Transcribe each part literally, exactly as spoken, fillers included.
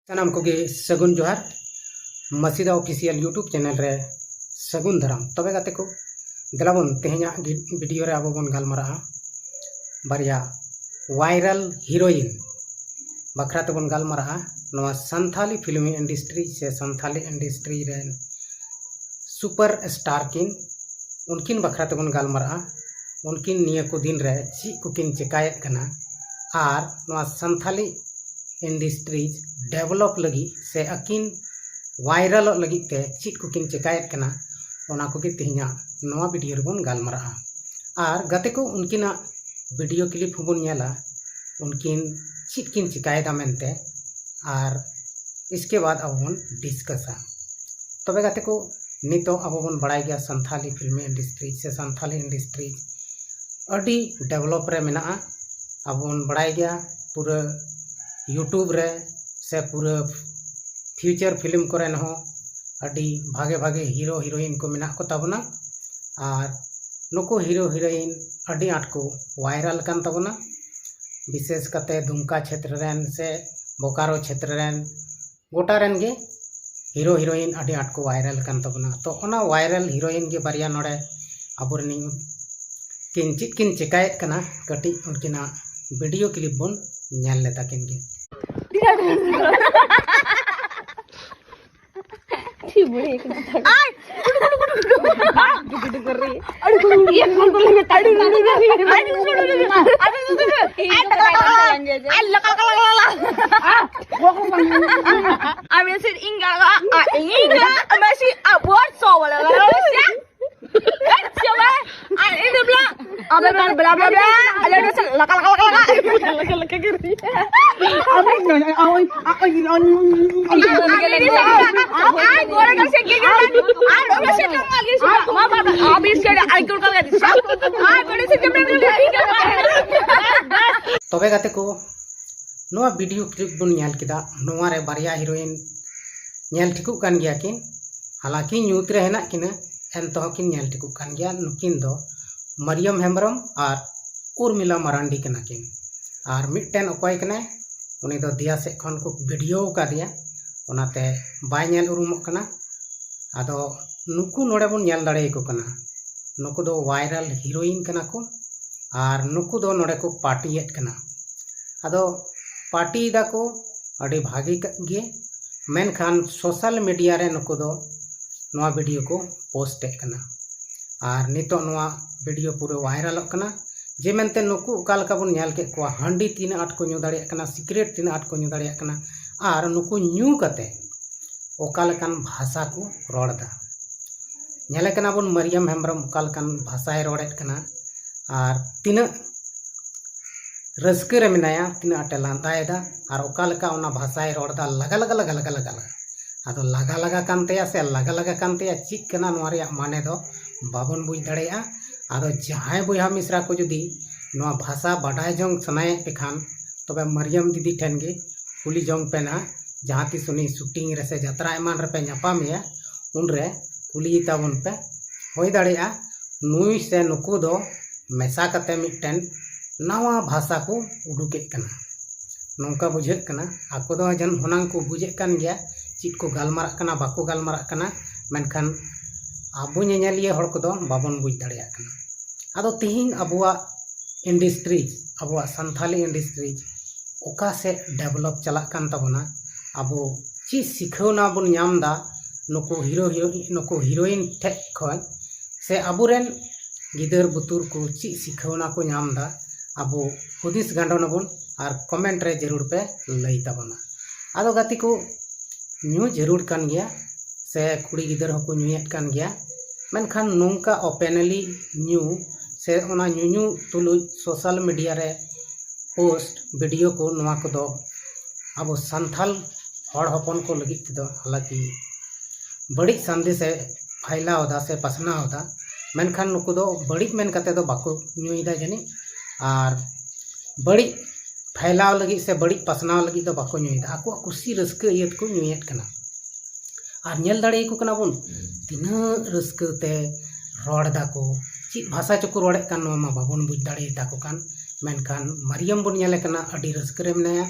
ᱥᱟᱱᱟᱢ ᱠᱚᱜᱮ ᱥᱟᱹᱜᱩᱱ ᱡᱚᱦᱟᱨ᱾ ᱢᱟᱥᱤᱫᱟ ᱚᱯᱷᱤᱥᱤᱭᱟᱞ YouTube ᱪᱮᱱᱮᱞ ᱨᱮ ᱥᱟᱹᱜᱩᱱ ᱫᱟᱨᱟᱢ᱾ ᱛᱚᱵᱮ ᱜᱟᱛᱮ ᱠᱚ, ᱫᱮᱞᱟ ᱵᱚᱱ ᱛᱮᱦᱮᱧᱟᱜ ᱜᱤ-, ᱵᱷᱤᱰᱤᱭᱳ ᱨᱮ ᱟᱵᱚ ᱵᱚᱱ ᱜᱟᱞᱢᱟᱨᱟᱜᱼᱟ ᱵᱟᱨᱭᱟ ᱣᱟᱭᱨᱟᱞ ᱦᱤᱨᱳᱭᱤᱱ ᱵᱟᱠᱷᱨᱟ ᱛᱮᱵᱚᱱ ᱜᱟᱞᱢᱟᱨᱟᱜᱼᱟ᱾ ᱱᱚᱣᱟ ᱥᱟᱱᱛᱷᱟᱞᱤ ᱯᱷᱤᱞᱢᱤ ᱤᱱᱰᱟᱥᱴᱨᱤ ᱥᱮ ᱥᱟᱱᱛᱷᱟᱞᱤ ᱤᱱᱰᱟᱥᱴᱨᱤ ᱨᱮᱱ ᱥᱩᱯᱟᱨ ᱥᱴᱟᱨ ᱠᱤᱱ, ᱩᱱᱠᱤᱱ ᱵᱟᱠᱷᱨᱟ ᱛᱮᱵᱚᱱ ᱜᱟᱞᱢᱟᱨᱟᱜᱼᱟ᱾ ᱩᱱᱠᱤᱱ ᱱᱤᱭᱟᱹ ᱠᱚ ᱫᱤᱱ ᱨᱮ ᱪᱮᱫ ᱠᱚᱠᱤᱱ ᱪᱮᱠᱟᱭᱮᱫ ᱠᱟᱱᱟ ᱟᱨ ᱱᱚᱣᱟ ᱥᱟᱱᱛᱷᱟᱞᱤ ᱤᱱᱰᱟᱥᱴᱨᱤᱡᱽ ᱰᱮᱵᱷᱞᱚᱯ ᱞᱟᱹᱜᱤᱫ ᱥᱮ ᱟᱹᱠᱤᱱ ᱣᱟᱭᱨᱟᱞᱚᱜ ᱞᱟᱹᱜᱤᱫ ᱛᱮ ᱪᱮᱫ ᱠᱚᱠᱤᱱ ᱪᱮᱠᱟᱭᱮᱫ ᱠᱟᱱᱟ, ᱚᱱᱟ ᱠᱚᱜᱮ ᱛᱮᱦᱮᱧᱟᱜ ᱱᱚᱣᱟ ᱵᱷᱤᱰᱤᱭᱳ ᱨᱮᱵᱚᱱ ᱜᱟᱞᱢᱟᱨᱟᱜᱼᱟ᱾ ᱟᱨ ᱜᱟᱛᱮ ᱠᱚ, ᱩᱱᱠᱤᱱᱟᱜ ᱵᱷᱤᱰᱤᱭᱳ ᱠᱞᱤᱯ ᱦᱚᱸᱵᱚᱱ ᱧᱮᱞᱟ, ᱩᱱᱠᱤᱱ ᱪᱮᱫ ᱠᱤᱱ ᱪᱮᱠᱟᱭᱮᱫᱟ ᱢᱮᱱᱛᱮ, ᱟᱨ ᱤᱥᱠᱮ ᱵᱟᱫ ᱟᱵᱚ ᱵᱚᱱ ᱰᱤᱥᱠᱟᱥᱟ᱾ ᱛᱚᱵᱮ ᱜᱟᱛᱮ ᱠᱚ, ᱱᱤᱛᱚᱜ ᱟᱵᱚ ᱵᱚᱱ ᱵᱟᱲᱟᱭ ᱜᱮᱭᱟ ᱥᱟᱱᱛᱷᱟᱞᱤ ᱯᱷᱤᱞᱢᱤ ᱤᱱᱰᱟᱥᱴᱨᱤ ᱥᱮ ᱥᱟᱱᱛᱷᱟᱞᱤ ᱤᱱᱰᱟᱥᱴᱨᱤ ᱟᱹᱰᱤ ᱰᱮᱵᱷᱞᱚᱯ ᱨᱮ ᱢᱮᱱᱟᱜᱼᱟ᱾ ᱟᱵᱚ ᱵᱚᱱ ᱵᱟᱲᱟᱭ ᱜᱮᱭᱟ ᱯᱩᱨᱟᱹ YouTube ᱨᱮ ᱥᱮ ᱯᱩᱨᱟᱹ ᱯᱷᱤᱭᱩᱪᱟᱨ ᱯᱷᱤᱞᱢ ᱠᱚᱨᱮᱱ ᱦᱚᱸ ᱟᱹᱰᱤ ᱵᱷᱟᱜᱮ ᱵᱷᱟᱜᱮ ᱦᱤᱨᱳ ᱦᱤᱨᱳᱭᱤᱱ ᱠᱚ ᱢᱮᱱᱟᱜ ᱠᱚ ᱛᱟᱵᱚᱱᱟ᱾ ᱟᱨ ᱱᱩᱠᱩ ᱦᱤᱨᱳ ᱦᱤᱨᱳᱭᱤᱱ ᱟᱹᱰᱤ ᱟᱸᱴ ᱠᱚ ᱣᱟᱭᱨᱟᱞ ᱠᱟᱱ ᱛᱟᱵᱚᱱᱟ, ᱵᱤᱥᱮᱥ ᱠᱟᱛᱮ ᱫᱩᱢᱠᱟ ᱪᱷᱮᱛᱨᱚ ᱨᱮᱱ ᱥᱮ ᱵᱳᱠᱟᱨᱳ ᱪᱷᱮᱛᱨᱚ ᱨᱮᱱ ᱜᱚᱴᱟ ᱨᱮᱱ ᱜᱮ ᱦᱤᱨᱳ ᱦᱤᱨᱳᱭᱤᱱ ᱟᱹᱰᱤ ᱟᱸᱴ ᱠᱚ ᱣᱟᱭᱨᱟᱞ ᱠᱟᱱ ᱛᱟᱵᱚᱱᱟ᱾ ᱛᱚ ᱚᱱᱟ ᱣᱟᱭᱨᱟᱞ ᱦᱤᱨᱳᱭᱤᱱ ᱜᱮ ᱵᱟᱨᱭᱟ ᱱᱚᱰᱮ ᱟᱵᱚᱨᱮᱱᱤᱧ ᱠᱤᱱ ᱪᱮᱫ ᱠᱤᱱ ᱪᱮᱠᱟᱭᱮᱫ ᱠᱟᱱᱟ, ᱠᱟᱹᱴᱤᱡ ᱩᱱᱠᱤᱱᱟᱜ ᱵᱷᱤᱰᱤᱭᱳ ᱠᱞᱤᱯ ᱵᱚᱱ ᱧᱮᱞ ᱞᱮᱛᱟ ᱠᱤᱱ ᱜᱮ᱾ ᱟᱨ ᱜᱩᱰᱩ ᱜᱩᱰᱩ ᱜᱩᱰᱩ ᱜᱩᱰᱩ᱾ ᱟᱨ ᱜᱩᱰᱩ ᱜᱩᱰᱩ ᱜᱩᱰᱩ᱾ ᱤᱭᱟᱹ ᱠᱚᱞ ᱠᱚᱞᱮ ᱢᱮᱛᱟ ᱠᱚ ᱠᱟᱱᱟ᱾ ᱟᱨ ᱜᱩᱰᱩ ᱜᱩᱰᱩ ᱜᱩᱰᱩ᱾ ᱟᱨ ᱜᱩᱰᱩ ᱜᱩᱰᱩ ᱜᱩᱰᱩ᱾ ᱤᱧ ᱫᱚ ᱵᱟᱰᱟᱭ ᱵᱟᱹᱧ ᱪᱟᱞᱟᱣ ᱞᱮᱱᱟ ᱡᱮ᱾ ᱟᱨ ᱞᱟᱠᱟ ᱞᱟᱠᱟ ᱞᱟᱠᱟ ᱞᱟᱠᱟ᱾ ᱟᱨ ᱢᱮᱥᱮ ᱤᱧ ᱜᱟᱲᱜᱟ᱾ ᱟᱨ ᱤᱧ ᱜᱟᱲᱜᱟ᱾ ᱢᱮᱥᱮ ᱟᱵᱚ ᱥᱚ ᱵᱚᱞᱮ ᱜᱟᱲᱜᱟ᱾ ᱟᱨ ᱤᱧ ᱫᱚ ᱵᱞᱟ᱾ ᱟᱵᱮ ᱵᱞᱟ ᱵᱞᱟ ᱵᱞᱟ ᱵᱞᱟ᱾ ᱟᱞᱮ ᱫᱚ ᱞᱟᱠᱟ ᱞᱟᱠᱟ ᱞᱟᱠᱟ ᱞᱟᱠᱟ᱾ ᱞᱟᱠᱟ ᱞᱟᱠᱟ ᱜᱮ᱾ ᱛᱚᱵᱮ ᱜᱟᱛᱮ ᱠᱚ, ᱱᱚᱣᱟ ᱵᱷᱤᱰᱤᱭᱳ ᱠᱞᱤᱯ ᱵᱚᱱ ᱧᱮᱞ ᱠᱮᱫᱟ, ᱱᱚᱣᱟ ᱨᱮ ᱵᱟᱨᱭᱟ ᱦᱤᱨᱳᱭᱤᱱ ᱧᱮᱞ ᱴᱷᱤᱠᱚᱜ ᱠᱟᱱ ᱜᱮᱭᱟ ᱠᱤᱱ, ᱦᱟᱞᱟᱝᱠᱤ ᱧᱩᱛ ᱨᱮ ᱦᱮᱱᱟᱜ ᱠᱤᱱᱟ, ᱮᱱ ᱛᱮᱦᱚᱸ ᱠᱤᱱ ᱧᱮᱞ ᱴᱷᱤᱠᱚᱜ ᱠᱟᱱ ᱜᱮᱭᱟ᱾ ᱱᱩᱠᱤᱱ ᱫᱚ ᱢᱟᱨᱤᱭᱟᱢ ᱦᱮᱢᱵᱨᱚᱢ ᱟᱨ ᱩᱨᱢᱤᱞᱟ ᱢᱟᱨᱟᱱᱰᱤ ᱠᱟᱱᱟ ᱠᱤᱱ᱾ ᱟᱨ ᱢᱤᱫᱴᱮᱱ ᱚᱠᱚᱭ ᱠᱟᱱᱟᱭ? ᱩᱱᱤ ᱫᱚ ᱫᱮᱭᱟ ᱥᱮᱫ ᱠᱷᱚᱱ ᱠᱚ ᱵᱷᱤᱰᱤᱭᱳ ᱟᱠᱟᱫᱮᱭᱟ, ᱚᱱᱟᱛᱮ ᱵᱟᱭ ᱧᱮᱞ ᱩᱨᱩᱢᱚᱜ ᱠᱟᱱᱟ᱾ ᱟᱫᱚ ᱱᱩᱠᱩ ᱱᱚᱰᱮ ᱵᱚᱱ ᱧᱮᱞ ᱫᱟᱲᱮᱭᱟᱠᱚ ᱠᱟᱱᱟ, ᱱᱩᱠᱩ ᱫᱚ ᱵᱷᱟᱭᱨᱟᱞ ᱦᱤᱨᱳᱭᱤᱱ ᱠᱟᱱᱟ ᱠᱚ, ᱟᱨ ᱱᱩᱠᱩ ᱫᱚ ᱱᱚᱰᱮ ᱠᱚ ᱯᱟᱨᱴᱤᱭᱮᱫ ᱠᱟᱱᱟ᱾ ᱟᱫᱚ ᱯᱟᱨᱴᱤᱭ ᱫᱟᱠᱚ, ᱟᱹᱰᱤ ᱵᱷᱟᱹᱜᱤ ᱠᱟᱜ ᱜᱮ, ᱢᱮᱱᱠᱷᱟᱱ ᱥᱳᱥᱟᱞ ᱢᱤᱰᱤᱭᱟ ᱨᱮ ᱱᱩᱠᱩ ᱫᱚ ᱱᱚᱣᱟ ᱵᱷᱤᱰᱤᱭᱳ ᱠᱚ ᱯᱳᱥᱴ ᱮᱫ ᱠᱟᱱᱟ᱾ ᱟᱨ ᱱᱤᱛᱚᱜ ᱱᱚᱣᱟ ᱵᱷᱤᱰᱤᱭᱳ ᱯᱩᱨᱟᱹ ᱵᱷᱟᱭᱨᱟᱞᱚᱜ ᱠᱟᱱᱟ, ᱡᱮ ᱢᱮᱱᱛᱮ ᱱᱩᱠᱩ ᱚᱠᱟ ᱞᱮᱠᱟ ᱵᱚᱱ ᱧᱮᱞ ᱠᱮᱫ ᱠᱚᱣᱟ, ᱦᱟᱺᱰᱤ ᱛᱤᱱᱟᱹᱜ ᱟᱸᱴ ᱠᱚ ᱧᱩ ᱫᱟᱲᱮᱭᱟᱜ ᱠᱟᱱᱟ, ᱥᱤᱠᱨᱮᱴ ᱛᱤᱱᱟᱹᱜ ᱟᱸᱴ ᱠᱚ ᱧᱩ ᱫᱟᱲᱮᱭᱟᱜ ᱠᱟᱱᱟ, ᱟᱨ ᱱᱩᱠᱩ ᱧᱩ ᱠᱟᱛᱮ ᱚᱠᱟ ᱞᱮᱠᱟᱱ ᱵᱷᱟᱥᱟ ᱠᱚ ᱨᱚᱲ ᱮᱫᱟ᱾ ᱧᱮᱞᱮ ᱠᱟᱱᱟ ᱵᱚᱱ ᱢᱟᱨᱤᱭᱟᱢ ᱦᱮᱢᱵᱨᱚᱢ ᱚᱠᱟ ᱞᱮᱠᱟᱱ ᱵᱷᱟᱥᱟᱭ ᱨᱚᱲᱮᱫ ᱠᱟᱱᱟ, ᱟᱨ ᱛᱤᱱᱟᱹᱜ ᱨᱟᱹᱥᱠᱟᱹ ᱨᱮ ᱢᱮᱱᱟᱭᱟ, ᱛᱤᱱᱟᱹᱜ ᱟᱸᱴᱮ ᱞᱟᱸᱫᱟᱭᱮᱫᱟ, ᱟᱨ ᱚᱠᱟ ᱞᱮᱠᱟ ᱚᱱᱟ ᱵᱷᱟᱥᱟᱭ ᱨᱚᱲ ᱮᱫᱟ, ᱞᱟᱜᱟ ᱞᱟᱜᱟ ᱞᱟᱜᱟ ᱞᱟᱜᱟ ᱞᱟᱜᱟ ᱞᱟᱜᱟ᱾ ᱟᱫᱚ ᱞᱟᱜᱟ ᱞᱟᱜᱟ ᱠᱟᱱ ᱛᱟᱭᱟ ᱥᱮ ᱞᱟᱜᱟ ᱞᱟᱜᱟ ᱠᱟᱱ ᱛᱟᱭᱟ, ᱪᱮᱫ ᱠᱟᱱᱟ ᱱᱚᱣᱟ ᱨᱮᱭᱟᱜ ᱢᱟᱱᱮ ᱫᱚ ᱵᱟᱵᱚᱱ ᱵᱩᱡᱽ ᱫᱟᱲᱮᱭᱟᱜᱼᱟ᱾ ᱟᱫᱚ ᱡᱟᱦᱟᱸᱭ ᱵᱚᱭᱦᱟ ᱢᱤᱥᱨᱟ ᱠᱚ ᱡᱩᱫᱤ ᱱᱚᱣᱟ ᱵᱷᱟᱥᱟ ᱵᱟᱰᱟᱭ ᱡᱚᱝ ᱥᱟᱱᱟᱭᱮᱫ ᱯᱮ ᱠᱷᱟᱱ, ᱛᱚᱵᱮ ᱢᱟᱨᱤᱭᱟᱢ ᱫᱤᱫᱤ ᱴᱷᱮᱱ ᱜᱮ ᱠᱩᱞᱤ ᱡᱚᱝ ᱯᱮ ᱱᱟᱦᱟᱜ᱾ ᱡᱟᱦᱟᱸ ᱛᱤᱥ ᱩᱱᱤ ᱥᱩᱴᱤᱝ ᱨᱮ ᱥᱮ ᱡᱟᱛᱨᱟ ᱮᱢᱟᱱ ᱨᱮᱯᱮ ᱧᱟᱯᱟᱢᱮᱭᱟ, ᱩᱱᱨᱮ ᱠᱩᱞᱤᱭᱮ ᱛᱟᱵᱚᱱ ᱯᱮ᱾ ᱦᱩᱭ ᱫᱟᱲᱮᱭᱟᱜᱼᱟ ᱱᱩᱭ ᱥᱮ ᱱᱩᱠᱩ ᱫᱚ ᱢᱮᱥᱟ ᱠᱟᱛᱮ ᱢᱤᱫᱴᱮᱱ ᱱᱟᱣᱟ ᱵᱷᱟᱥᱟ ᱠᱚ ᱩᱰᱩᱠᱮᱫ ᱠᱟᱱᱟ, ᱱᱚᱝᱠᱟ ᱵᱩᱡᱷᱟᱹᱜ ᱠᱟᱱᱟ᱾ ᱟᱠᱚ ᱫᱚ ᱡᱟᱹᱱ ᱦᱩᱱᱟᱝ ᱠᱚ ᱵᱩᱡᱮᱫ ᱠᱟᱱ ᱜᱮᱭᱟ ᱪᱮᱫ ᱠᱚ ᱜᱟᱞᱢᱟᱨᱟᱜ ᱠᱟᱱᱟ, ᱵᱟᱠᱚ ᱜᱟᱞᱢᱟᱨᱟᱜ ᱠᱟᱱᱟ, ᱢᱮᱱᱠᱷᱟᱱ ᱟᱵᱚ ᱧᱮᱧᱮᱞᱤᱭᱟᱹ ᱦᱚᱲ ᱠᱚᱫᱚ ᱵᱟᱵᱚᱱ ᱵᱩᱡᱽ ᱫᱟᱲᱮᱭᱟᱜ ᱠᱟᱱᱟ᱾ ᱟᱫᱚ ᱛᱮᱦᱮᱧ ᱟᱵᱚᱣᱟᱜ ᱤᱱᱰᱟᱥᱴᱨᱤ, ᱟᱵᱚᱣᱟᱜ ᱥᱟᱱᱛᱷᱟᱞᱤ ᱤᱱᱰᱟᱥᱴᱨᱤ ᱚᱠᱟ ᱥᱮᱫ ᱰᱮᱵᱷᱞᱚᱯ ᱪᱟᱞᱟᱜ ᱠᱟᱱ ᱛᱟᱵᱚᱱᱟ, ᱟᱵᱚ ᱪᱮᱫ ᱥᱤᱠᱷᱟᱹᱣᱱᱟ ᱵᱚᱱ ᱧᱟᱢ ᱮᱫᱟ ᱱᱩᱠᱩ ᱦᱤᱨᱳ ᱦᱤᱨᱳ-, ᱱᱩᱠᱩ ᱦᱤᱨᱳᱭᱤᱱ ᱴᱷᱮᱡ ᱠᱷᱚᱱ, ᱥᱮ ᱟᱵᱚᱨᱮᱱ ᱜᱤᱫᱟᱹᱨ ᱵᱩᱛᱩᱨ ᱠᱚ ᱪᱮᱫ ᱥᱤᱠᱷᱟᱹᱣᱱᱟ ᱠᱚ ᱧᱟᱢ ᱮᱫᱟ, ᱟᱵᱚ ᱦᱩᱫᱤᱥ ᱜᱟᱸᱰᱚᱱ ᱟᱵᱚᱱ ᱟᱨ ᱠᱚᱢᱮᱱᱴ ᱨᱮ ᱡᱟᱹᱨᱩᱲ ᱯᱮ ᱞᱟᱹᱭ ᱛᱟᱵᱚᱱᱟ᱾ ᱟᱫᱚ ᱜᱟᱛᱮ ᱠᱚ, ᱧᱩ ᱡᱟᱹᱨᱩᱲ ᱠᱟᱱ ᱜᱮᱭᱟ, ᱥᱮ ᱠᱩᱲᱤ ᱜᱤᱫᱟᱹᱨ ᱦᱚᱸᱠᱚ ᱧᱩᱭᱮᱫ ᱠᱟᱱ ᱜᱮᱭᱟ, ᱢᱮᱱᱠᱷᱟᱱ ᱱᱚᱝᱠᱟ ᱳᱯᱮᱱᱞᱤ ᱧᱩ ᱥᱮ ᱚᱱᱟ ᱧᱩᱧᱩ ᱛᱩᱞᱩᱡ ᱥᱳᱥᱟᱞ ᱢᱤᱰᱤᱭᱟ ᱨᱮ ᱯᱳᱥᱴ, ᱵᱷᱤᱰᱤᱭᱳ ᱠᱚ, ᱱᱚᱣᱟ ᱠᱚᱫᱚ ᱟᱵᱚ ᱥᱟᱱᱛᱷᱟᱞ ᱦᱚᱲ ᱦᱚᱯᱚᱱ ᱠᱚ ᱞᱟᱹᱜᱤᱫ ᱛᱮᱫᱚ ᱦᱟᱞᱟᱠᱤ ᱵᱟᱹᱲᱤᱡ ᱥᱟᱸᱫᱮᱥ ᱮ ᱯᱷᱟᱭᱞᱟᱣ ᱮᱫᱟ ᱥᱮ ᱯᱟᱥᱱᱟᱣ ᱮᱫᱟ, ᱢᱮᱱᱠᱷᱟᱱ ᱱᱩᱠᱩ ᱫᱚ ᱵᱟᱹᱲᱤᱡ ᱢᱮᱱ ᱠᱟᱛᱮ ᱫᱚ ᱵᱟᱠᱚ ᱧᱩᱭᱮᱫᱟ ᱡᱟᱹᱱᱤᱡ, ᱟᱨ ᱵᱟᱹᱲᱤᱡ ᱯᱷᱟᱭᱞᱟᱣ ᱞᱟᱹᱜᱤᱫ ᱥᱮ ᱵᱟᱹᱲᱤᱡ ᱯᱟᱥᱱᱟᱣ ᱞᱟᱹᱜᱤᱫ ᱫᱚ ᱵᱟᱠᱚ ᱧᱩᱭᱮᱫᱟ, ᱟᱠᱚᱣᱟᱜ ᱠᱩᱥᱤ ᱨᱟᱹᱥᱠᱟᱹ ᱤᱭᱟᱹ ᱛᱮᱠᱚ ᱧᱩᱭᱮᱫ ᱠᱟᱱᱟ᱾ ᱟᱨ ᱧᱮᱞ ᱫᱟᱲᱮᱭᱟᱠᱚ ᱠᱟᱱᱟ ᱵᱚᱱ ᱛᱤᱱᱟᱹᱜ ᱨᱟᱹᱥᱠᱟᱹ ᱛᱮ ᱨᱚᱲ ᱫᱟᱠᱚ, ᱪᱮᱫ ᱵᱷᱟᱥᱟ ᱪᱚᱠᱚ ᱨᱚᱲᱮᱫ ᱠᱟᱱ ᱱᱚᱣᱟ ᱢᱟ ᱵᱟᱵᱚᱱ ᱵᱩᱡᱽ ᱫᱟᱲᱮᱭᱟᱛᱟ ᱠᱚ ᱠᱟᱱ, ᱢᱮᱱᱠᱷᱟᱱ ᱢᱟᱨᱤᱭᱟᱢ ᱵᱚᱱ ᱧᱮᱞᱮ ᱠᱟᱱᱟ ᱟᱹᱰᱤ ᱨᱟᱹᱥᱠᱟᱹ ᱨᱮ ᱢᱮᱱᱟᱭᱟ᱾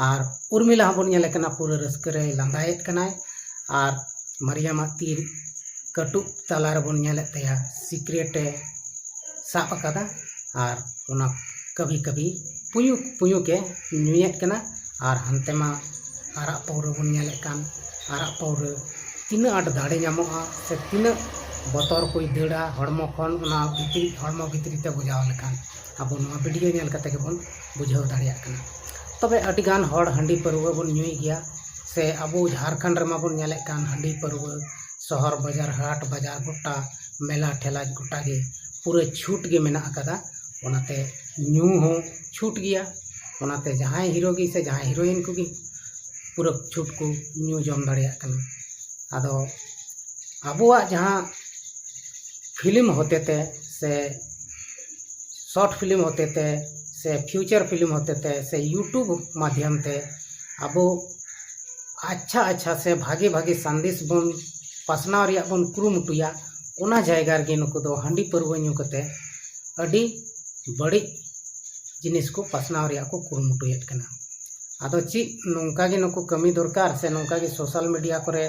ᱟᱨ ᱩᱨᱢᱤᱞᱟ ᱦᱚᱸᱵᱚᱱ ᱧᱮᱞᱮ ᱠᱟᱱᱟ, ᱯᱩᱨᱟᱹ ᱨᱟᱹᱥᱠᱟᱹ ᱨᱮᱭ ᱞᱟᱸᱫᱟᱭᱮᱫ ᱠᱟᱱᱟᱭ᱾ ᱟᱨ ᱢᱟᱨᱤᱭᱟᱢᱟᱜ ᱛᱤ ᱠᱟᱹᱴᱩᱵ ᱛᱟᱞᱟ ᱨᱮᱵᱚᱱ ᱧᱮᱞᱮᱫ ᱛᱟᱭᱟ, ᱥᱤᱠᱨᱮᱴ ᱮ ᱥᱟᱵ ᱟᱠᱟᱫᱟ᱾ ᱟᱨ ᱚᱱᱟ ᱠᱟᱹᱵᱷᱤ ᱠᱟᱹᱵᱷᱤ ᱯᱩᱭᱩᱠ ᱯᱩᱭᱩᱠ ᱮ ᱧᱩᱭᱮᱫ ᱠᱟᱱᱟ᱾ ᱟᱨ ᱦᱟᱱᱛᱮ ᱢᱟ ᱟᱨᱟᱜ ᱯᱟᱹᱣᱨᱟᱹ ᱵᱚᱱ ᱧᱮᱞᱮᱫ ᱠᱟᱱ, ᱟᱨᱟᱜ ᱯᱟᱹᱣᱨᱟᱹ ᱛᱤᱱᱟᱹᱜ ᱟᱸᱴ ᱫᱟᱲᱮ ᱧᱟᱢᱚᱜᱼᱟ ᱥᱮ ᱛᱤᱱᱟᱹᱜ ᱵᱚᱛᱚᱨ ᱠᱚᱭ ᱫᱟᱹᱲᱟ ᱦᱚᱲᱢᱚ ᱠᱷᱚᱱ, ᱚᱱᱟ ᱵᱷᱤᱛᱨᱤ, ᱦᱚᱲᱢᱚ ᱵᱷᱤᱛᱨᱤ ᱛᱮ ᱵᱚᱡᱟᱣ ᱞᱮᱠᱷᱟᱱ ᱟᱵᱚ ᱱᱚᱣᱟ ᱵᱷᱤᱰᱤᱭᱳ ᱧᱮᱞ ᱠᱟᱛᱮ ᱜᱮᱵᱚᱱ ᱵᱩᱡᱷᱟᱹᱣ ᱫᱟᱲᱮᱭᱟᱜ ᱠᱟᱱᱟ᱾ ᱛᱚᱵᱮ ᱟᱹᱰᱤᱜᱟᱱ ᱦᱚᱲ ᱦᱟᱺᱰᱤ ᱯᱟᱹᱨᱣᱟᱹ ᱵᱚᱱ ᱧᱩᱭ ᱜᱮᱭᱟ, ᱥᱮ ᱟᱵᱚ ᱡᱷᱟᱲᱠᱷᱚᱸᱰ ᱨᱮᱢᱟ ᱵᱚᱱ ᱧᱮᱞᱮᱫ ᱠᱟᱱ ᱦᱟᱺᱰᱤ ᱯᱟᱹᱨᱣᱟᱹ ᱥᱚᱦᱚᱨ ᱵᱟᱡᱟᱨ, ᱦᱟᱴ ᱵᱟᱡᱟᱨ, ᱜᱚᱴᱟ ᱢᱮᱞᱟ ᱴᱷᱮᱞᱟ ᱜᱚᱴᱟ ᱜᱮ ᱯᱩᱨᱟᱹ ᱪᱷᱩᱴ ᱜᱮ ᱢᱮᱱᱟᱜ ᱟᱠᱟᱫᱟ᱾ ᱚᱱᱟᱛᱮ ᱧᱩ ᱦᱚᱸ ᱪᱷᱩᱴ ᱜᱮᱭᱟ᱾ ᱚᱱᱟᱛᱮ ᱡᱟᱦᱟᱸᱭ ᱦᱤᱨᱳ ᱜᱮ ᱥᱮ ᱡᱟᱦᱟᱸᱭ ᱦᱤᱨᱳᱭᱤᱱ ᱠᱚᱜᱮ ᱯᱩᱨᱟᱹ ᱪᱷᱩᱴ ᱠᱚ ᱧᱩ ᱡᱚᱢ ᱫᱟᱲᱮᱭᱟᱜ ᱠᱟᱱᱟ᱾ ᱟᱫᱚ ᱟᱵᱚᱣᱟᱜ ᱡᱟᱦᱟᱸ ᱯᱷᱤᱞᱢ ᱦᱚᱛᱮᱛᱮ ᱥᱮ ᱥᱚᱨᱴ ᱯᱷᱤᱞᱢ ᱦᱚᱛᱮᱛᱮ ᱥᱮ ᱯᱷᱤᱭᱩᱪᱟᱨ ᱯᱷᱤᱞᱢ ᱦᱚᱛᱮᱛᱮ ᱥᱮ ᱭᱩᱴᱩᱵᱽ ᱢᱟᱫᱽᱫᱷᱚᱢ ᱛᱮ ᱟᱵᱚ ᱟᱪᱪᱷᱟ ᱟᱪᱪᱷᱟ ᱥᱮ ᱵᱷᱟᱜᱮ ᱵᱷᱟᱜᱮ ᱥᱟᱸᱫᱮᱥ ᱵᱚᱱ ᱯᱟᱥᱱᱟᱣ ᱨᱮᱭᱟᱜ ᱵᱚᱱ ᱠᱩᱨᱩᱢᱩᱴᱩᱭᱟ, ᱚᱱᱟ ᱡᱟᱭᱜᱟ ᱨᱮᱜᱮ ᱱᱩᱠᱩ ᱫᱚ ᱦᱟᱺᱰᱤ ᱯᱟᱹᱨᱣᱟᱹ ᱧᱩ ᱠᱟᱛᱮ ᱟᱹᱰᱤ ᱵᱟᱹᱲᱤᱡ ᱡᱤᱱᱤᱥ ᱠᱚ ᱯᱟᱥᱱᱟᱣ ᱨᱮᱭᱟᱜ ᱠᱚ ᱠᱩᱨᱩᱢᱩᱴᱩᱭᱮᱫ ᱠᱟᱱᱟ᱾ ᱟᱫᱚ ᱪᱮᱫ ᱱᱚᱝᱠᱟ ᱜᱮ ᱱᱩᱠᱩ ᱠᱟᱹᱢᱤ ᱫᱚᱨᱠᱟᱨ ᱥᱮ ᱱᱚᱝᱠᱟ ᱜᱮ ᱥᱳᱥᱟᱞ ᱢᱤᱰᱤᱭᱟ ᱠᱚᱨᱮ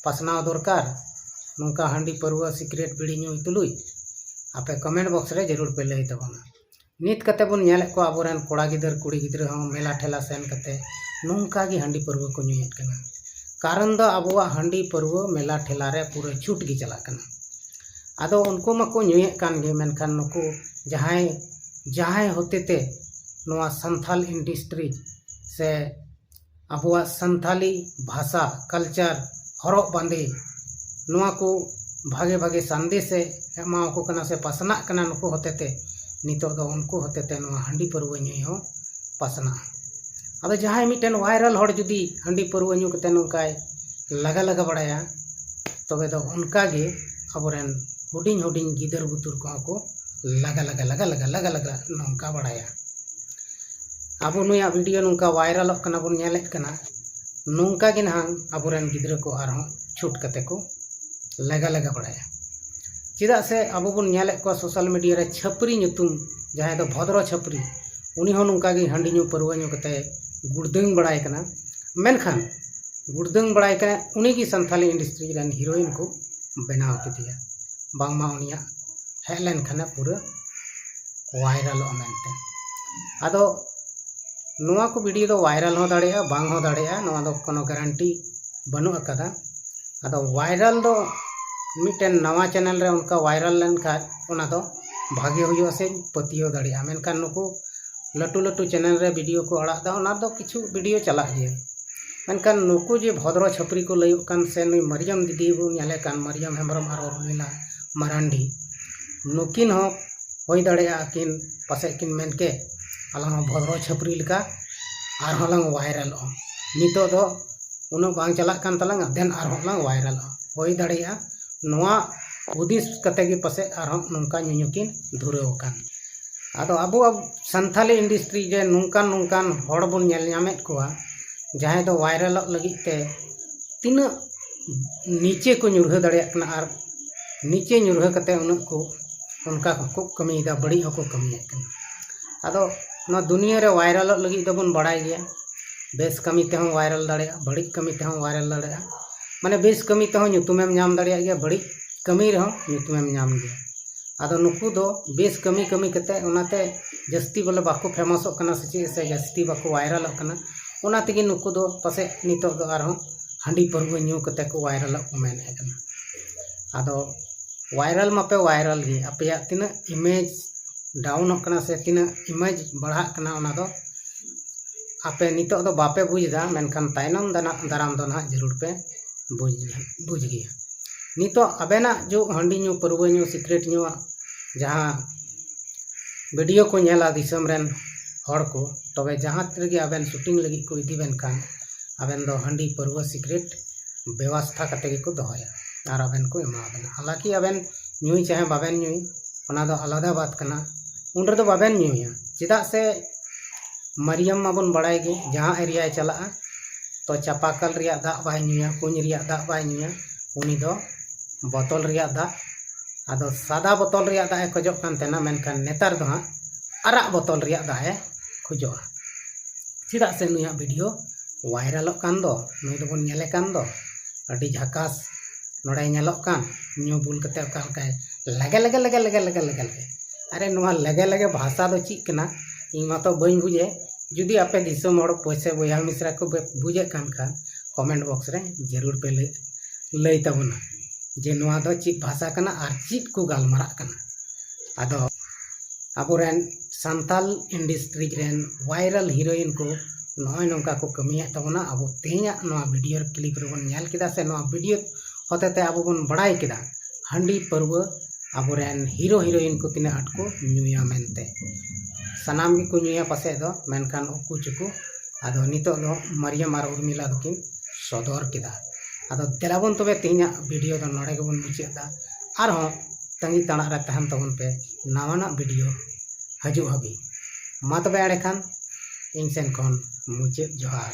ᱯᱟᱥᱱᱟᱣ ᱫᱚᱨᱠᱟᱨ, ᱱᱚᱝᱠᱟ ᱦᱟᱺᱰᱤ ᱯᱟᱹᱨᱣᱟᱹ ᱥᱤᱠᱨᱮᱴ ᱵᱤᱲᱤ ᱧᱩᱭ ᱛᱩᱞᱩᱡ? ᱟᱯᱮ ᱠᱚᱢᱮᱱᱴ ᱵᱚᱠᱥ ᱨᱮ ᱡᱟᱹᱨᱩᱲ ᱯᱮ ᱞᱟᱹᱭ ᱛᱟᱵᱚᱱᱟ᱾ ᱱᱤᱛ ᱠᱟᱛᱮ ᱵᱚᱱ ᱧᱮᱞᱮᱫ ᱠᱚᱣᱟ ᱟᱵᱚᱨᱮᱱ ᱠᱚᱲᱟ ᱜᱤᱫᱟᱹᱨ ᱠᱩᱲᱤ ᱜᱤᱫᱽᱨᱟᱹ ᱦᱚᱸ ᱢᱮᱞᱟ ᱴᱷᱮᱞᱟ ᱥᱮᱱ ᱠᱟᱛᱮ ᱱᱚᱝᱠᱟ ᱜᱮ ᱦᱟᱺᱰᱤ ᱯᱟᱹᱨᱣᱟᱹ ᱠᱚ ᱧᱩᱭᱮᱫ ᱠᱟᱱᱟ᱾ ᱠᱟᱨᱚᱱ ᱫᱚ ᱟᱵᱚᱣᱟᱜ ᱦᱟᱺᱰᱤ ᱯᱟᱹᱨᱣᱟᱹ ᱢᱮᱞᱟ ᱴᱷᱮᱞᱟ ᱨᱮ ᱯᱩᱨᱟᱹ ᱪᱷᱩᱴ ᱜᱮ ᱪᱟᱞᱟᱜ ᱠᱟᱱᱟ᱾ ᱟᱫᱚ ᱩᱱᱠᱩ ᱢᱟᱠᱚ ᱧᱩᱭᱮᱫ ᱠᱟᱱ ᱜᱮ, ᱢᱮᱱᱠᱷᱟᱱ ᱱᱩᱠᱩ ᱡᱟᱦᱟᱸᱭ ᱡᱟᱦᱟᱸᱭ ᱦᱚᱛᱮᱛᱮ ᱱᱚᱣᱟ ᱥᱟᱱᱛᱷᱟᱞ ᱤᱱᱰᱟᱥᱴᱨᱤ ᱥᱮ ᱟᱵᱚᱣᱟᱜ ᱥᱟᱱᱛᱷᱟᱞᱤ ᱵᱷᱟᱥᱟ, ᱠᱟᱞᱪᱟᱨ, ᱦᱚᱨᱚᱜ ᱵᱟᱸᱫᱮ, ᱱᱚᱣᱟ ᱠᱚ ᱵᱷᱟᱜᱮ ᱵᱷᱟᱜᱮ ᱥᱟᱸᱫᱮᱥ ᱮ ᱮᱢᱟᱣᱟᱠᱚ ᱠᱟᱱᱟ ᱥᱮ ᱯᱟᱥᱱᱟᱜ ᱠᱟᱱᱟ ᱱᱩᱠᱩ ᱦᱚᱛᱮᱛᱮ᱾ ᱱᱤᱛᱚᱜ ᱫᱚ ᱩᱱᱠᱩ ᱦᱚᱛᱮᱛᱮ ᱱᱚᱣᱟ ᱦᱟᱺᱰᱤ ᱯᱟᱹᱨᱣᱟᱹ ᱧᱩᱭ ᱦᱚᱸ ᱯᱟᱥᱱᱟᱜᱼᱟ᱾ ᱟᱫᱚ ᱡᱟᱦᱟᱸᱭ ᱢᱤᱫᱴᱮᱱ ᱵᱷᱟᱭᱨᱟᱞ ᱦᱚᱲ ᱡᱩᱫᱤ ᱦᱟᱺᱰᱤ ᱯᱟᱹᱨᱣᱟᱹ ᱧᱩ ᱠᱟᱛᱮ ᱱᱚᱝᱠᱟᱭ ᱞᱟᱜᱟ ᱞᱟᱜᱟ ᱵᱟᱲᱟᱭᱟ, ᱛᱚᱵᱮ ᱫᱚ ᱚᱱᱠᱟ ᱜᱮ ᱟᱵᱚᱨᱮᱱ ᱦᱩᱰᱤᱧ ᱦᱩᱰᱤᱧ ᱜᱤᱫᱟᱹᱨ ᱵᱩᱛᱩᱨ ᱠᱚᱦᱚᱸ ᱠᱚ ᱞᱟᱜᱟ ᱞᱟᱜᱟ ᱞᱟᱜᱟ ᱞᱟᱜᱟ ᱞᱟᱜᱟ ᱞᱟᱜᱟ ᱱᱚᱝᱠᱟ ᱵᱟᱲᱟᱭᱟ᱾ ᱟᱵᱚ ᱱᱩᱭᱟᱜ ᱵᱷᱤᱰᱤᱭᱳ ᱱᱚᱝᱠᱟ ᱵᱷᱟᱭᱨᱟᱞᱚᱜ ᱠᱟᱱᱟ ᱵᱚᱱ ᱧᱮᱞᱮᱫ ᱠᱟᱱᱟ, ᱱᱚᱝᱠᱟ ᱜᱮ ᱱᱟᱦᱟᱜ ᱟᱵᱚᱨᱮᱱ ᱜᱤᱫᱽᱨᱟᱹ ᱠᱚ ᱟᱨᱦᱚᱸ ᱪᱷᱩᱴ ᱠᱟᱛᱮ ᱠᱚ ᱞᱟᱜᱟ ᱞᱟᱜᱟ ᱵᱟᱲᱟᱭᱟ᱾ ᱪᱮᱫᱟᱜ ᱥᱮ ᱟᱵᱚ ᱵᱚᱱ ᱧᱮᱞᱮᱫ ᱠᱚᱣᱟ ᱥᱳᱥᱟᱞ ᱢᱤᱰᱤᱭᱟ ᱨᱮ ᱪᱷᱟᱹᱯᱨᱤ ᱧᱩᱛᱩᱢ, ᱡᱟᱦᱟᱸᱭ ᱫᱚ ᱵᱷᱚᱫᱨᱚ ᱪᱷᱟᱹᱯᱨᱤ, ᱩᱱᱤ ᱦᱚᱸ ᱱᱚᱝᱠᱟ ᱜᱮ ᱦᱟᱺᱰᱤ ᱧᱩ ᱯᱟᱹᱨᱣᱟᱹ ᱧᱩ ᱠᱟᱛᱮ ᱜᱩᱲᱫᱟᱹᱝ ᱵᱟᱲᱟᱭ ᱠᱟᱱᱟ᱾ ᱢᱮᱱᱠᱷᱟᱱ ᱜᱩᱲᱫᱟᱹᱝ ᱵᱟᱲᱟᱭ ᱠᱟᱱᱟ, ᱩᱱᱤᱜᱮ ᱥᱟᱱᱛᱷᱟᱞᱤ ᱤᱱᱰᱟᱥᱴᱨᱤ ᱨᱮᱱ ᱦᱤᱨᱳᱭᱤᱱ ᱠᱚ ᱵᱮᱱᱟᱣ ᱠᱮᱫᱮᱭᱟ᱾ ᱵᱟᱝᱢᱟ ᱩᱱᱤᱭᱟᱜ ᱦᱮᱡ ᱞᱮᱱᱠᱷᱟᱱᱮ ᱯᱩᱨᱟᱹ ᱵᱷᱟᱭᱨᱟᱞᱚᱜᱼᱟ ᱢᱮᱱᱛᱮ᱾ ᱟᱫᱚ ᱱᱚᱣᱟ ᱠᱚ ᱵᱷᱤᱰᱤᱭᱳ ᱫᱚ ᱵᱷᱟᱭᱨᱟᱞ ᱦᱚᱸ ᱫᱟᱲᱮᱭᱟᱜᱼᱟ, ᱵᱟᱝ ᱦᱚᱸ ᱫᱟᱲᱮᱭᱟᱜᱼᱟ, ᱱᱚᱣᱟ ᱫᱚ ᱠᱳᱱᱳ ᱜᱟᱨᱟᱱᱴᱤ ᱵᱟᱹᱱᱩᱜ ᱟᱠᱟᱫᱟ᱾ ᱟᱫᱚ ᱵᱷᱟᱭᱨᱟᱞ ᱫᱚ ᱢᱤᱫᱴᱮᱱ ᱱᱟᱣᱟ ᱪᱮᱱᱮᱞ ᱨᱮ ᱚᱱᱠᱟ ᱵᱷᱟᱭᱨᱟᱞ ᱞᱮᱱᱠᱷᱟᱱ ᱚᱱᱟ ᱫᱚ ᱵᱷᱟᱜᱮ ᱦᱩᱭᱩᱜᱼᱟ ᱥᱮᱧ ᱯᱟᱹᱛᱭᱟᱹᱣ ᱫᱟᱲᱮᱭᱟᱜᱼᱟ᱾ ᱢᱮᱱᱠᱷᱟᱱ ᱱᱩᱠᱩ ᱞᱟᱹᱴᱩ ᱞᱟᱹᱴᱩ ᱪᱮᱱᱮᱞ ᱨᱮ ᱵᱷᱤᱰᱤᱭᱳ ᱠᱚ ᱟᱲᱟᱜ ᱮᱫᱟ, ᱚᱱᱟ ᱫᱚ ᱠᱤᱪᱷᱩ ᱵᱷᱤᱰᱤᱭᱳ ᱪᱟᱞᱟᱜ ᱜᱮᱭᱟ᱾ ᱢᱮᱱᱠᱷᱟᱱ ᱱᱩᱠᱩ ᱡᱮ ᱵᱷᱚᱫᱨᱚ ᱪᱷᱟᱹᱯᱨᱤ ᱠᱚ ᱞᱟᱹᱭᱚᱜ ᱠᱟᱱ, ᱥᱮ ᱱᱩᱭ ᱢᱟᱨᱤᱭᱟᱢ ᱫᱤᱫᱤ ᱵᱚᱱ ᱧᱮᱞᱮ ᱠᱟᱱ, ᱢᱟᱨᱤᱭᱟᱢ ᱦᱮᱢᱵᱨᱚᱢ ᱟᱨ ᱩᱨᱢᱤᱞᱟ ᱢᱟᱨᱟᱱᱰᱤ, ᱱᱩᱠᱤᱱ ᱦᱚᱸ ᱦᱩᱭ ᱫᱟᱲᱮᱭᱟᱜᱼᱟ ᱠᱤᱱ ᱯᱟᱥᱮᱡ ᱠᱤᱱ ᱢᱮᱱ ᱠᱮ, ᱟᱞᱟᱝ ᱦᱚᱸ ᱵᱷᱚᱫᱨᱚ ᱪᱷᱟᱹᱯᱨᱤ ᱞᱮᱠᱟ ᱟᱨᱦᱚᱸ ᱞᱟᱝ ᱵᱷᱟᱭᱨᱟᱞᱚᱜᱼᱟ᱾ ᱱᱤᱛᱚᱜ ᱫᱚ ᱩᱱᱟᱹᱜ ᱵᱟᱝ ᱪᱟᱞᱟᱜ ᱠᱟᱱ ᱛᱟᱞᱟᱝᱟ, ᱫᱮᱱ ᱟᱨᱦᱚᱸ ᱞᱟᱝ ᱵᱷᱟᱭᱨᱟᱞᱚᱜᱼᱟ᱾ ᱦᱩᱭ ᱫᱟᱲᱮᱭᱟᱜᱼᱟ ᱱᱚᱣᱟ ᱦᱩᱫᱤᱥ ᱠᱟᱛᱮ ᱜᱮ ᱯᱟᱥᱮᱡ ᱟᱨᱦᱚᱸ ᱱᱚᱝᱠᱟ ᱧᱩᱧᱩ ᱠᱤᱱ ᱫᱷᱩᱨᱟᱹᱣ ᱟᱠᱟᱱ᱾ ᱟᱫᱚ ᱟᱵᱚᱣᱟᱜ ᱥᱟᱱᱛᱷᱟᱞᱤ ᱤᱱᱰᱟᱥᱴᱨᱤ ᱨᱮ ᱱᱚᱝᱠᱟᱱ ᱱᱚᱝᱠᱟᱱ ᱦᱚᱲ ᱵᱚᱱ ᱧᱮᱞ ᱧᱟᱢᱮᱫ ᱠᱚᱣᱟ, ᱡᱟᱦᱟᱸᱭ ᱫᱚ ᱵᱷᱟᱭᱨᱟᱞᱚᱜ ᱞᱟᱹᱜᱤᱫ ᱛᱮ ᱛᱤᱱᱟᱹᱜ ᱱᱤᱪᱮ ᱠᱚ ᱧᱩᱨᱦᱟᱹ ᱫᱟᱲᱮᱭᱟᱜ ᱠᱟᱱᱟ ᱟᱨ ᱱᱤᱪᱮ ᱧᱩᱨᱦᱟᱹ ᱠᱟᱛᱮ ᱩᱱᱟᱹᱜ ᱠᱚ ᱚᱱᱠᱟ ᱦᱚᱸᱠᱚ ᱠᱟᱹᱢᱤᱭᱮᱫᱟ, ᱵᱟᱹᱲᱤᱡ ᱦᱚᱸᱠᱚ ᱠᱟᱹᱢᱤᱭᱮᱫ ᱠᱟᱱᱟ᱾ ᱟᱫᱚ ᱱᱚᱣᱟ ᱫᱩᱱᱤᱭᱟᱹ ᱨᱮ ᱵᱷᱟᱭᱨᱟᱞᱚᱜ ᱞᱟᱹᱜᱤᱫ ᱫᱚᱵᱚᱱ ᱵᱟᱲᱟᱭ ᱜᱮᱭᱟ, ᱵᱮᱥ ᱠᱟᱹᱢᱤ ᱛᱮᱦᱚᱸ ᱵᱷᱟᱭᱨᱟᱞ ᱫᱟᱲᱮᱭᱟᱜᱼᱟ, ᱵᱟᱹᱲᱤᱡ ᱠᱟᱹᱢᱤ ᱛᱮᱦᱚᱸ ᱵᱷᱟᱭᱨᱟᱞ ᱫᱟᱲᱮᱭᱟᱜᱼᱟ᱾ ᱢᱟᱱᱮ ᱵᱮᱥ ᱠᱟᱹᱢᱤ ᱛᱮᱦᱚᱸ ᱧᱩᱛᱩᱢᱮᱢ ᱧᱟᱢ ᱫᱟᱲᱮᱭᱟᱜ ᱜᱮᱭᱟ, ᱵᱟᱹᱲᱤᱡ ᱠᱟᱹᱢᱤ ᱨᱮᱦᱚᱸ ᱧᱩᱛᱩᱢᱮᱢ ᱧᱟᱢ ᱜᱮᱭᱟ᱾ ᱟᱫᱚ ᱱᱩᱠᱩ ᱫᱚ ᱵᱮᱥ ᱠᱟᱹᱢᱤ ᱠᱟᱹᱢᱤ ᱠᱟᱛᱮ ᱚᱱᱟᱛᱮ ᱡᱟᱹᱥᱛᱤ ᱵᱚᱞᱮ ᱵᱟᱠᱚ ᱯᱷᱮᱢᱟᱥᱚᱜ ᱠᱟᱱᱟ ᱥᱮ ᱪᱮᱫ, ᱥᱮ ᱡᱟᱹᱥᱛᱤ ᱵᱟᱠᱚ ᱵᱷᱟᱭᱨᱟᱞᱚᱜ ᱠᱟᱱᱟ, ᱚᱱᱟ ᱛᱮᱜᱮ ᱱᱩᱠᱩ ᱫᱚ ᱯᱟᱥᱮᱡ ᱱᱤᱛᱚᱜ ᱫᱚ ᱟᱨᱦᱚᱸ ᱦᱟᱺᱰᱤ ᱯᱟᱹᱨᱣᱟᱹ ᱧᱩ ᱠᱟᱛᱮ ᱠᱚ ᱵᱷᱟᱭᱨᱟᱞᱚᱜ ᱠᱚ ᱢᱮᱱᱮᱫ ᱠᱟᱱᱟ᱾ ᱟᱫᱚ ᱵᱷᱟᱭᱨᱟᱞ ᱢᱟᱯᱮ ᱵᱷᱟᱭᱨᱟᱞ ᱜᱮ, ᱟᱯᱮᱭᱟᱜ ᱛᱤᱱᱟᱹᱜ ᱤᱢᱮᱡᱽ ᱰᱟᱣᱩᱱᱚᱜ ᱠᱟᱱᱟ ᱥᱮ ᱛᱤᱱᱟᱹᱜ ᱤᱢᱮᱡᱽ ᱵᱟᱲᱦᱟᱜ ᱠᱟᱱᱟ, ᱚᱱᱟ ᱫᱚ ᱟᱯᱮ ᱱᱤᱛᱚᱜ ᱫᱚ ᱵᱟᱯᱮ ᱵᱩᱡᱽ ᱮᱫᱟ, ᱢᱮᱱᱠᱷᱟᱱ ᱛᱟᱭᱱᱚᱢ ᱫᱟᱱᱟ-, ᱫᱟᱨᱟᱢ ᱫᱚ ᱱᱟᱦᱟᱜ ᱡᱟᱹᱨᱩᱲ ᱯᱮ ᱵᱩᱡᱽ, ᱵᱩᱡᱽ ᱜᱮᱭᱟ᱾ ᱱᱤᱛᱚᱜ ᱟᱵᱮᱱᱟᱜ ᱡᱩᱜᱽ ᱦᱟᱺᱰᱤ ᱧᱩ, ᱯᱟᱹᱨᱣᱟᱹ ᱧᱩ, ᱥᱤᱠᱨᱮᱴ ᱧᱩᱣᱟᱜ ᱡᱟᱦᱟᱸ ᱵᱷᱤᱰᱤᱭᱳ ᱠᱚ ᱧᱮᱞᱟ ᱫᱤᱥᱚᱢ ᱨᱮᱱ ᱦᱚᱲ ᱠᱚ, ᱛᱚᱵᱮ ᱡᱟᱦᱟᱸ ᱨᱮᱜᱮ ᱟᱵᱮᱱ ᱥᱩᱴᱤᱝ ᱞᱟᱹᱜᱤᱫ ᱠᱚ ᱤᱫᱤ ᱵᱮᱱ ᱠᱷᱟᱱ, ᱟᱵᱮᱱ ᱫᱚ ᱦᱟᱺᱰᱤ ᱯᱟᱹᱨᱣᱟᱹ ᱥᱤᱠᱨᱮᱴ ᱵᱮᱵᱚᱥᱛᱷᱟ ᱠᱟᱛᱮ ᱜᱮᱠᱚ ᱫᱚᱦᱚᱭᱟ ᱟᱨ ᱟᱵᱮᱱ ᱠᱚ ᱮᱢᱟ ᱵᱮᱱᱟ᱾ ᱦᱟᱞᱟᱠᱤ ᱟᱵᱮᱱ ᱧᱩᱭ ᱪᱟᱦᱮ ᱵᱟᱵᱮᱱ ᱧᱩᱭ, ᱚᱱᱟ ᱫᱚ ᱟᱞᱟᱫᱟ ᱵᱟᱛ ᱠᱟᱱᱟ, ᱩᱱ ᱨᱮᱫᱚ ᱵᱟᱵᱮᱱ ᱧᱩᱭᱟ᱾ ᱪᱮᱫᱟᱜ ᱥᱮ ᱢᱟᱨᱤᱭᱟᱢ ᱢᱟᱵᱚᱱ ᱵᱟᱲᱟᱭ ᱜᱮ, ᱡᱟᱦᱟᱸ ᱮᱨᱤᱭᱟᱭ ᱪᱟᱞᱟᱜᱼᱟ, ᱛᱚ ᱪᱟᱯᱟᱠᱚᱞ ᱨᱮᱭᱟᱜ ᱫᱟᱜ ᱵᱟᱭ ᱧᱩᱭᱟ, ᱠᱩᱧ ᱨᱮᱭᱟᱜ ᱫᱟᱜ ᱵᱟᱭ ᱧᱩᱭᱟ, ᱩᱱᱤ ᱫᱚ ᱵᱚᱛᱚᱞ ᱨᱮᱭᱟᱜ ᱫᱟᱜ, ᱟᱫᱚ ᱥᱟᱫᱟ ᱵᱚᱛᱚᱞ ᱨᱮᱭᱟᱜ ᱫᱟᱜ ᱮ ᱠᱷᱚᱡᱚᱜ ᱠᱟᱱ ᱛᱟᱦᱮᱱᱟ, ᱢᱮᱱᱠᱷᱟᱱ ᱱᱮᱛᱟᱨ ᱫᱚ ᱦᱟᱸᱜ ᱟᱨᱟᱜ ᱵᱚᱛᱚᱞ ᱨᱮᱭᱟᱜ ᱫᱟᱜ ᱮ ᱠᱷᱚᱡᱚᱜᱼᱟ᱾ ᱪᱮᱫᱟᱜ ᱥᱮ ᱱᱩᱭᱟᱜ ᱵᱷᱤᱰᱤᱭᱳ ᱵᱷᱟᱭᱨᱟᱞᱚᱜ ᱠᱟᱱ ᱫᱚ, ᱱᱩᱭ ᱫᱚᱵᱚᱱ ᱧᱮᱞᱮ ᱠᱟᱱ ᱫᱚ, ᱟᱹᱰᱤ ᱡᱷᱟᱠᱟᱥ ᱱᱚᱰᱮ ᱧᱮᱞᱚᱜ ᱠᱟᱱ, ᱧᱩ ᱵᱩᱞ ᱠᱟᱛᱮ ᱚᱠᱟ ᱞᱮᱠᱟᱭ ᱞᱮᱜᱮ ᱞᱮᱜᱮ ᱞᱮᱜᱮ ᱞᱮᱜᱮ ᱞᱮᱜᱮ ᱞᱮᱜᱮ ᱞᱮᱜᱮ᱾ ᱟᱨᱮ, ᱱᱚᱣᱟ ᱞᱮᱜᱮ ᱞᱮᱜᱮ ᱵᱷᱟᱥᱟ ᱫᱚ ᱪᱮᱫ ᱠᱟᱱᱟ? ᱤᱧ ᱢᱟᱛᱚ ᱵᱟᱹᱧ ᱵᱩᱡᱮ᱾ ᱡᱩᱫᱤ ᱟᱯᱮ ᱫᱤᱥᱚᱢ ᱦᱚᱲ, ᱯᱚᱭᱥᱟ ᱵᱚᱭᱦᱟ ᱢᱤᱥᱨᱟ ᱠᱚ ᱯᱮ ᱵᱩᱡᱮᱫ ᱠᱟᱱ ᱠᱷᱟᱱ, ᱠᱚᱢᱮᱱᱴ ᱵᱚᱠᱥ ᱨᱮ ᱡᱟᱹᱨᱩᱲ ᱯᱮ ᱞᱟᱹᱭ, ᱞᱟᱹᱭ ᱛᱟᱵᱚᱱᱟ ᱡᱮ ᱱᱚᱣᱟ ᱫᱚ ᱪᱮᱫ ᱵᱷᱟᱥᱟ ᱠᱟᱱᱟ ᱟᱨ ᱪᱮᱫ ᱠᱚ ᱜᱟᱞᱢᱟᱨᱟᱜ ᱠᱟᱱᱟ᱾ ᱟᱫᱚ ᱟᱵᱚᱨᱮᱱ ᱥᱟᱱᱛᱟᱞ ᱤᱱᱰᱟᱥᱴᱨᱤ ᱨᱮᱱ ᱵᱷᱟᱭᱨᱟᱞ ᱦᱤᱨᱳᱭᱤᱱ ᱠᱚ ᱱᱚᱜᱼᱚᱭ ᱱᱚᱝᱠᱟ ᱠᱚ ᱠᱟᱹᱢᱤᱭᱮᱫ ᱛᱟᱵᱚᱱᱟ᱾ ᱟᱵᱚ ᱛᱮᱦᱮᱧᱟᱜ ᱱᱚᱣᱟ ᱵᱷᱤᱰᱤᱭᱳ ᱠᱞᱤᱯ ᱨᱮᱵᱚᱱ ᱧᱮᱞ ᱠᱮᱫᱟ, ᱥᱮ ᱱᱚᱣᱟ ᱵᱷᱤᱰᱤᱭᱳ ᱦᱚᱛᱮᱛᱮ ᱟᱵᱚ ᱵᱚᱱ ᱵᱟᱲᱟᱭ ᱠᱮᱫᱟ ᱦᱟᱺᱰᱤ ᱯᱟᱹᱨᱣᱟᱹ ᱟᱵᱚᱨᱮᱱ ᱦᱤᱨᱳ ᱦᱤᱨᱳᱭᱤᱱ ᱠᱚ ᱛᱤᱱᱟᱹᱜ ᱟᱸᱴ ᱠᱚ ᱧᱩᱭᱟ ᱢᱮᱱᱛᱮ᱾ ᱥᱟᱱᱟᱢ ᱜᱮᱠᱚ ᱧᱩᱭᱟ ᱯᱟᱥᱮᱡ ᱫᱚ, ᱢᱮᱱᱠᱷᱟᱱ ᱩᱠᱩ ᱪᱩᱠᱩ᱾ ᱟᱫᱚ ᱱᱤᱛᱚᱜ ᱫᱚ ᱢᱟᱨᱤᱭᱟᱢ ᱟᱨ ᱩᱨᱢᱤᱞᱟ ᱫᱚᱠᱤᱱ ᱥᱚᱫᱚᱨ ᱠᱮᱫᱟ᱾ ᱟᱫᱚ ᱫᱮᱞᱟ ᱵᱚᱱ ᱛᱚᱵᱮ ᱛᱮᱦᱮᱧᱟᱜ ᱵᱷᱤᱰᱤᱭᱳ ᱫᱚ ᱱᱚᱰᱮ ᱜᱮᱵᱚᱱ ᱢᱩᱪᱟᱹᱫ ᱮᱫᱟ᱾ ᱟᱨᱦᱚᱸ ᱛᱟᱺᱜᱤ ᱛᱟᱲᱟᱜ ᱨᱮ ᱛᱟᱦᱮᱱ ᱛᱟᱵᱚᱱ ᱯᱮ ᱱᱟᱣᱟᱱᱟᱜ ᱵᱷᱤᱰᱤᱭᱳ ᱦᱤᱡᱩᱜ ᱦᱟᱹᱵᱤᱡ᱾ ᱢᱟ ᱛᱚᱵᱮ ᱮᱸᱰᱮᱠᱷᱟᱱ ᱤᱧ ᱥᱮᱱ ᱠᱷᱚᱱ ᱢᱩᱪᱟᱹᱫ ᱡᱚᱦᱟᱨ᱾